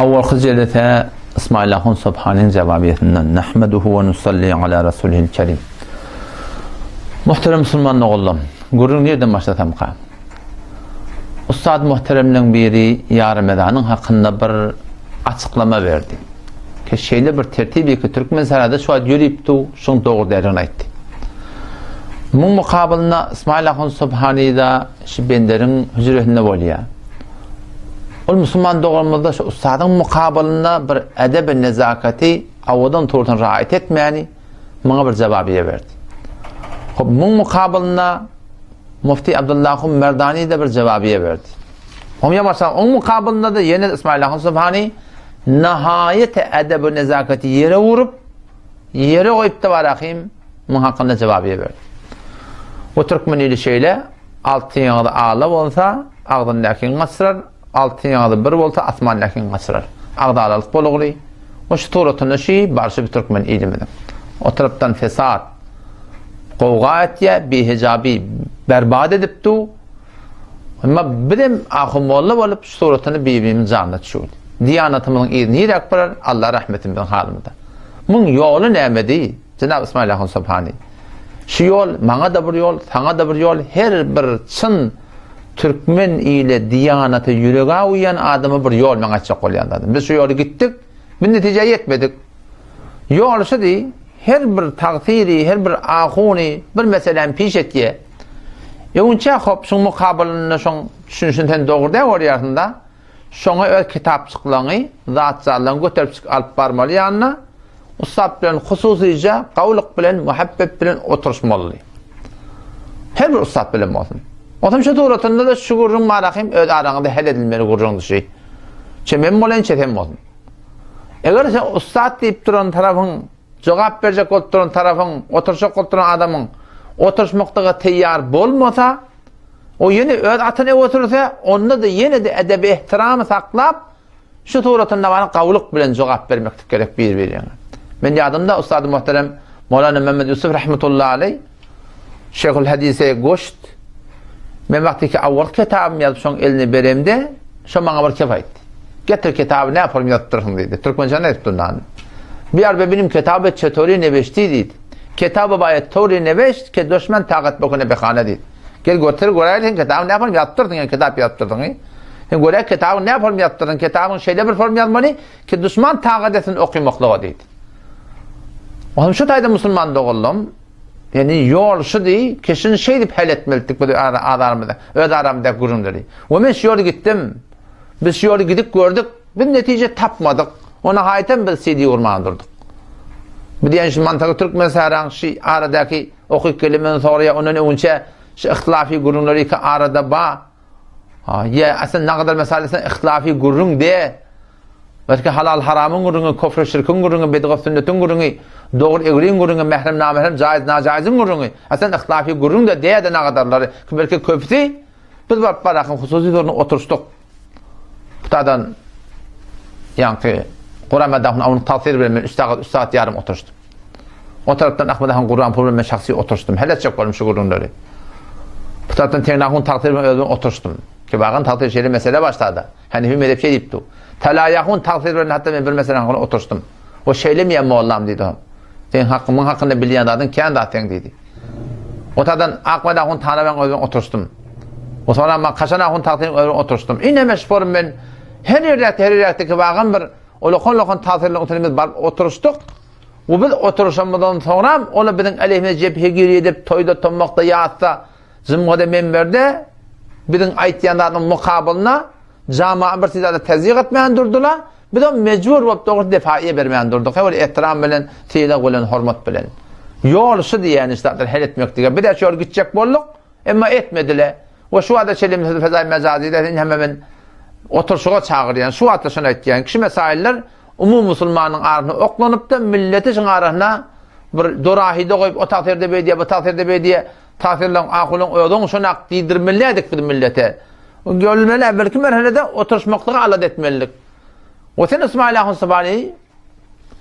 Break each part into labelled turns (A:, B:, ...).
A: Awalky jelese Ismail Ahun Subhanyň jawabiýetinden Nahmeduhu we nusalli ala rasulihil kerim. Muhterem musulman doganlarym, gürrüň nirden başlasamka? Ussat muhteremleň biri ýa Ramazanyň hakynda bir açyklama berdi. Ki şeýle bir tertip ki türkmen sarada şu wagt ýörüp du, şuň dogry däldigini aýtdy. Muň mukabylynda Ismail Ahun Subhany da şu benderiň hüjresinde bolýar. Ol musulman doganymyzda şu ussadyň mukabylynda bir edep-i nezaketi awadan tursun raýat etmäni muňa bir jawabiýe berdi. Hop, muň mukabylynda Mufti Abdullahum Merdani de bir jawabiýe berdi. Oň ýamasa oň mukabylynda da ýene Ismail Ahun Subhani nahaýet edep-i nezaketi ýere urup, ýere goýup da barahim muň hakynda jawabiýe berdi. Bu türkmen ili şeýle altyňyzy ala bolsa, agzyndakyny gaçyrar, altyňyzy bir bolsa asmandakyny gaçyrar. Agzalalyk bolugly. O şu suratynda şu barşy bir türkmen ilimiziň. O tarapdan fesat, gowga etýär, bihijabi berbat edip du. Emma bizem ahun molla bolup şu suratyny bir-birimiz janyna düşürdi. Diýanatymyzyň yzy niräk barar? Allah rahmet biziň halymyza. Muň ýoly nämedi? Jenap Ismail Ahun Subhany. Şu ýol maňa-da bir ýol, saňa-da bir ýol, her bir çyn türkmen ile diýanata ýürege uýan adama bir ýol meň aýtjak bolýan zadym. Biz şu ýoly gitdik, biz netijä ýetmedik. Ýol şu diý, her bir tagsyry, her bir ahuny bir meseläni piş etýä. Öňünçä hop şuň mukabylynda şoň düşünişini sen dogry däl görýärsiň-da. Şoňa öz kitapçyklaňy, zat-jallaňy göterip çyk alyp barmaly ýanyna. Ussat bilen hususyja gawulyk bilen, muhabbet bilen oturyşmaly. Her bir ussat bilen bolsun. Otam şu suratynda-da şu gürrüň marahym öz araňyzda hel edilmeli gürrüňdir şu. Çe men bolaýyn, çe sen bolsun. Eger sen ussat diýip duran tarapyň, jogap berjek bolup duran tarapyň, oturyşjak bolup duran adamyň oturyşmaklyga teýýar bolmasa, O ýene öz atyny öňe sürse, onda-da ýene-de edebi-ehtiramy saklap, şu suratynda bana gawulyk bilen jogap bermeklik gerek bir-biriňe. Men ýadymda ussady muhterem Mowlana Mehmet Ýusuf rahmetullahi aleý, Şeýhul Hadise goşt, men wagtyky awwal kitabymy ýazyp şoň eline beremde, şo maňa bir kep aýtdy. Getir kitaby nä form ýazypdyrsyň diýdi. Türkmençe nädip durnan? Biar bebinim kitaby çetori nebeşdi diýdi. Kitaby baýat towry nebeşt ke duşman takat bokune behane diýdi. Gel göter göräýli sen kitabyny näme form ýazypdyrsyň ýa kitap ýazypdyrsyň. Sen göräý kitabyny näme form ýazypdyrsyň kitabyň şeýle bir form ýazmaly ki duşman takat etsin okymaklyga diýdi. Onuň şu taýda musulman doganlarym ýani ýol şu diý kişini şeýdip hal etmelidik biz aramyzda öz aramyzda gürrüňleri. We men şu ýoly gitdim. Biz şu ýoly gidip gördük. Biz netije tapmadyk. Ona haýtam biz CD gurmaga durduk. Bu diýen şu mantagy türkmen säraň şu aradaky okyp gelemen soraýa ondan öňünçe şu ihtilafy gürrüňleri iki arada ba. Ha, ýa aslynda nagadar meselesi ihtilafy gürrüň de. Belki halal haramyň gürrüňi, kofr şirkiň gürrüňi, bidgat sünnetiň gürrüňi, dogry egriň gürrüňi, mährem namährem, jaýyz najaýyzyň gürrüňi. Aslynda ihtilafy gürrüň de de nagadarlary. Belki köpüsi biz baryp barakyň hususy zoruna oturyşdyk. Hutadan ýaňky Guran Dahun awunyň tagsyry bilen men 3 sagat, 3 sagat ýarym oturyşdym. O tarapdan Ahmet han Guranpur bilen men şahsy oturyşdym. Hal etjek boldum şu gürrüňleri. Bu tarapdan Tegnahun tagsyry bilen özüm oturyşdym. Ki bagan tagsyr şeýle mesele başlady. Hanefi mezhep şeý diýipdi. Talaýahun tagsyr bilen hatda men bir mesele hakynda oturyşdym. O şeýlemi ýa mollam diýdi. Sen hakymyň hakynda bilýän zadyň kän zat seň diýdi. Otadan Akmad ahun tana ben özüm oturşdum. O sonra men Kaşan ahun tagsyryň özüm oturşdum. Ine meşhur men her ýerdäki her ýerdäki bagan bir olokan-lokan tagsyryň oturymyz baryp oturşdyk. Bu biz oturşamyzdan soňra ola biziň aleyhimize jebhe giri edip toýda tommakda ýatsa jymgada menberde biziň aýtýan zadyň mukabylyna Jama'a bir zada tezýik etmän durdular. Biz hem mejbur bolup dogry defaýa bermän durduk. Her bir ehtiram bilen, sylag bilen, hormat bilen. Ýol şu diýen iş zatlar hel etmek diýen. Biz şu ýol gitjek bolduk, emma etmediler. We şu wagta çenli biz fezai mejazyda sen hem men oturşyga çagyrýan. Şu wagtda şony aýtýan. Kişi mesailler umumy musulmanyň arasyna oklanyp da milleti şuň arasyna bir dorahide goýup o tagsirde beýdiýe, bu tagsirde beýdiýe, tagsirleň ahulyň özüň şonak diýdirmelidik biz millete. Görülmeli äwwelki merhelede oturyşmaklygy alada etmelidik. We sen Ismail ahun Subani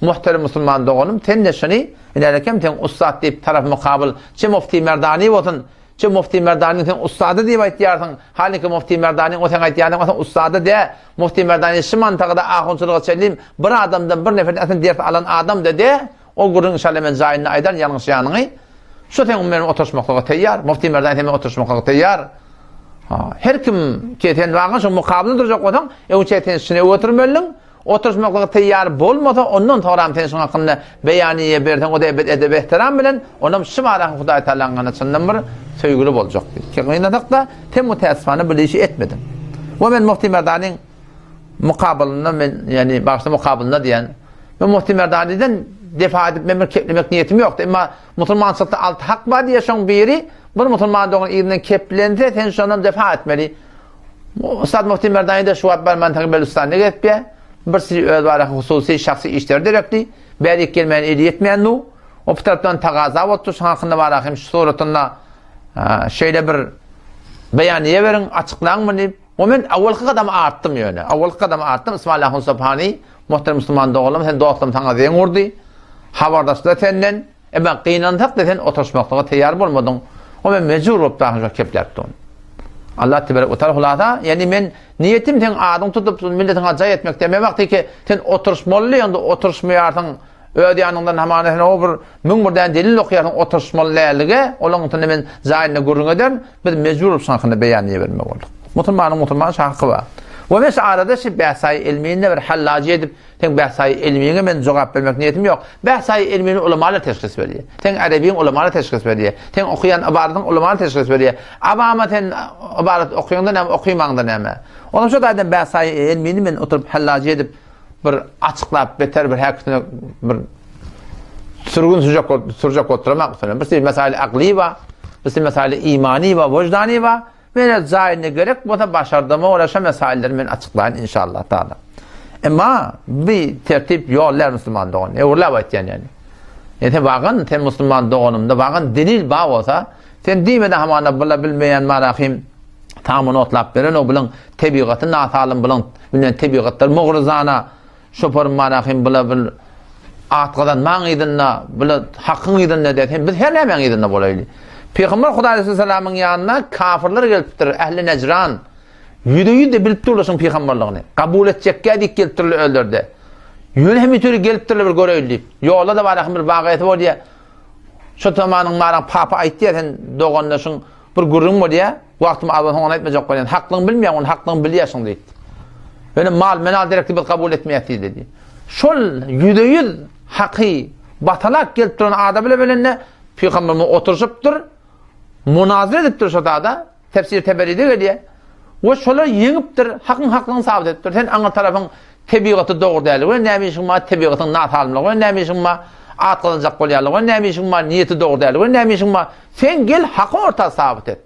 A: muhterem musulman doganym sen de şuny inälekem sen ussat diýip taraf mukabyl çe mufti Merdani bolsun. Şu Mufti Merdanyň sen ussady diýip aýtýarsyň. Haliki Mufti Merdanyň o seň aýtýanyň o sen ussady dä. Mufti Merdany şu mantagada ahunçylyga çenli bir adamdan bir neferden aslynda ders alan adam da dä. O gürrüň inşallah men jaýynda aýdaryn ýalňyşýanyňy. Şu seň meniň oturyşmaklyga teýýar. Mufti Merdany sen meniň oturyşmaklyga teýýar. Ha, her kim ki sen wagan şu mukabylda durjak bolsaň, öňçe sen şuny ötürmeliň. Oturyşmaklyga teýýar bolmasa, ondan soňram sen şuň hakynda beýaniýe berseň, o-da ebet edep-ehtiram bilen, onam şu baraka Hudaý Tagalaň gana çyndan bir söýgüli boljak diýip. Ki gynasak-da, sen mütäessifana bu işi etmediň. We men Muhti Merdanyň mukabylynda men, ýagny bagyşla mukabylynda diýen, men Muhti Merdanydan defa edip men bir keplemek niýetim ýokdy. Emma musulmançylykda alty hak bar diýe şoň biri, bir musulman dogan yzyndan keplense, sen şondan defa etmeli. Ussat Muhti Merdani-de şu wagt barman taňy Belustanda gezipýär. Bir siri öz baraka hususy şahsy işleri derekli. Bärik gelmän eli ýetmeýän nu. O bir tarapdan tagaza bolupdyr şu hakynda baraka hem şu suratynda şeýle bir beýaniýe beriň, açyklaň muny diýip. O men awalky gadamy artdym ýöne. Awalky gadamy artdym. Ismail Ahun Subhani, muhterem musulman doganlarym, sen dostum saňa zeň urdy. Habardaşlar senden. Emma gynansak-da sen oturyşmaklyga teýýar bolmadyň. O men mejbur bolup dahy şo kepläp durun. Allah tebarek we taala hulasa, ýagny men niýetim seň adyňy tutup milletiňe jaý etmek däl. Men wagty ki sen oturyşmaly ýa-da oturyşmaýarsyň, öz ýanyňdan hamana sen o bir 1001 däne delil okaýarsyň oturyşmaly dällige, olaň üstünde men jaýynda gürrüň ederin. Biz mejbur bolup şoň hakynda beýan bermek bolduk. Musulmanyň musulman şa haky bar. We men şu arada şu bäsaý ilminde bir hallajy edip Seň bähsaýy ilmiňe men jogap bermek niýetim ýok. Bähsaýy ilmini ulamalar teşhis berýär. Seň erebiň ulamalar teşhis berýär. Seň okaýan ybaratyň ulamalar teşhis berýär. Awama sen ybarat okaýaňda näme, okymaňda näme? Onsoň şo taýdan bähsaýy ilmini men oturyp hallajy edip bir açyklap beter bir häkisine bir sürgün sürjek bolup sürjek bolup duramak üstüne. Bir sürü mesail akli bar, bir sürü mesail imani bar, wyždani bar. Mene jaýynda gerek bolsa başardygyma görä şo mesailleri men açyklaýyn inşallah taala. Emma bi tertip ýol däl musulman dogan. Öwürläp aýtýan ýani. Ýa sen wagan sen musulman doganymda wagan delil bar bolsa sen diýmede hamana bula bilmeýän marahim tamyny otlap beren o bilen tebigaty nasalym bilen bilen tebigatlar mugryzana Şoparym Malahym bula bir at gazanmaň yzynda, bula hakyň yzynda däl, hem biz her nämäň yzynda bolaýly. Pygamber Hudaý Aleyhisselamyň ýanyna kafirler gelipdir, ähli Nejran. Ýüze ýüz-de bilip durlar şuň pygamberligini. Kabul etjekkä diýip gelipdirler özleri-de. Ýöne hem öteri gelipdirler bir göreýli diýip. Ýolda-da Malahym bir wakaýasy bolýar. Şo zamanyň Malah papa aýtýar, sen dogandaşyň Bir gürrüň bolýa, wagtym az bolsa ony aýtmajak bolýan. Haklygyny bilmeýän, ony haklygyny bilýärsiň diýdi. Ýöne mal menal derekli biz kabul etmeýäs diýdi diýdi. Şol ýüze-ýüz haky batalap gelip duran adam bile bilende pygamberimiz oturyşypdyr, munazara edipdir şo zada, tefsir Teberide gelýär. We şolar ýeňipdir, hakyň haklygyny sabyt edipdir. Sen aňyr tarapyň Tebigaty dogry däl we näme işiň bar tebigatyň nasalymlygy we näme işiň bar at gazanjak bolýanlygy we näme işiň bar niýeti dogry däl we näme işiň bar sen gel haky orta sabyt et.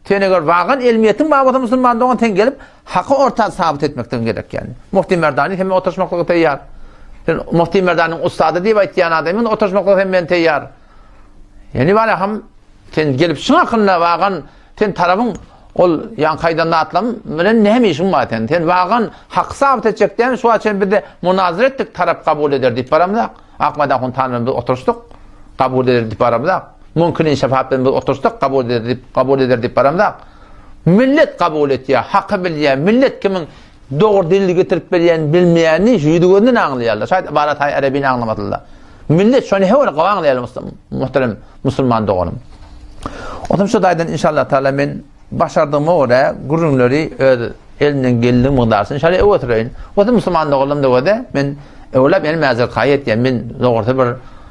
A: Sen eger wagan elmiýetiň bar bolsa musulman dogan sen gelip haky orta sabyt etmekden gerek ýani. Muhti Merdani sen oturyşmaklyga teýýar. Sen Muhti Merdaniň ussady diýip aýtýan adamyň oturyşmaklyga sen men teýýar. Ýani balaham sen gelip şuň hakynda wagan sen tarapyň Ol ýaňky aýdan zatlam bilen näme işiň bar sen? Sen wagan haky sabyt etjek dämi? Şu wagt çenli bizde munazara etdik, tarap kabul eder diýip baramzak. Akmyrat ahun tan bilen biz oturyşdyk, kabul eder diýip baramzak. Mümkinin şefaat bilen biz oturyşdyk, kabul eder diýip, kabul eder diýip baramzak. Millet kabul etýär, haky bilýär. Millet kimiň dogry delil getirip berýän, bilmeýänini şu ýüzi gözünden aňlaýarlar. Şaýat ybarat haý erebini aňlamadylar. Millet şony hewer gowy aňlaýarlar muhterem musulman doganym. Otam şu taýdan inşallah taala men başardygyma görä gürrüňleri öz elimden geldiği mukdarsyn inşallah öwe otureýin. Otam musulman doganlarym da göze men öwlap ýene mäzir kaý etýän men dogrusy bir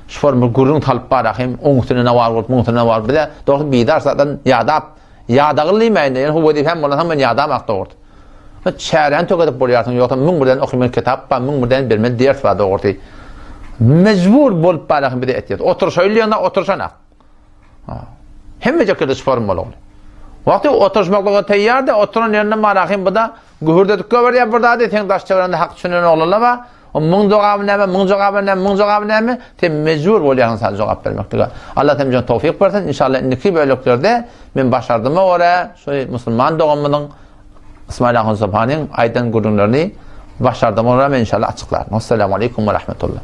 A: şu form bir gürrüň talyp barahym oň üstüne nawar bolup muň üstüne nawar bize dogrusy bidar zatdan ýadap ýadagyl diýmäýin ýene hu wezipem bolansoň men ýadamak dogrusy. Çäräni tökedip bolýarsyň, ýogsa müň birden okymaly kitap bar, müň birden bermeli ders bar dogrusy. Mejbur bolup barahym bize etýär. Oturyşaýly diýende oturyşanak. Hemme jekede şu form bolagly. Wagty oturyşmaklyga teýýar da, oturan ýerinde barahym bu da gühürdedip goýberýär bir zady, seň daş töweregiňde hak düşünen oglanlar bar. O muň jogaby näme, muň jogaby näme, muň jogaby näme? Sen mejbur bolýarsyň sen jogap bermeklige. Allah sen bize towfik bersin. Inşallah indiki böleklerde men başardyma görä şu musulman doganymyzyň Ismail Ahun Subhanyň aýdan gürrüňlerini başardyma görä men inşallah açyklaryn. Wassalamu aleýkum we rahmetullah.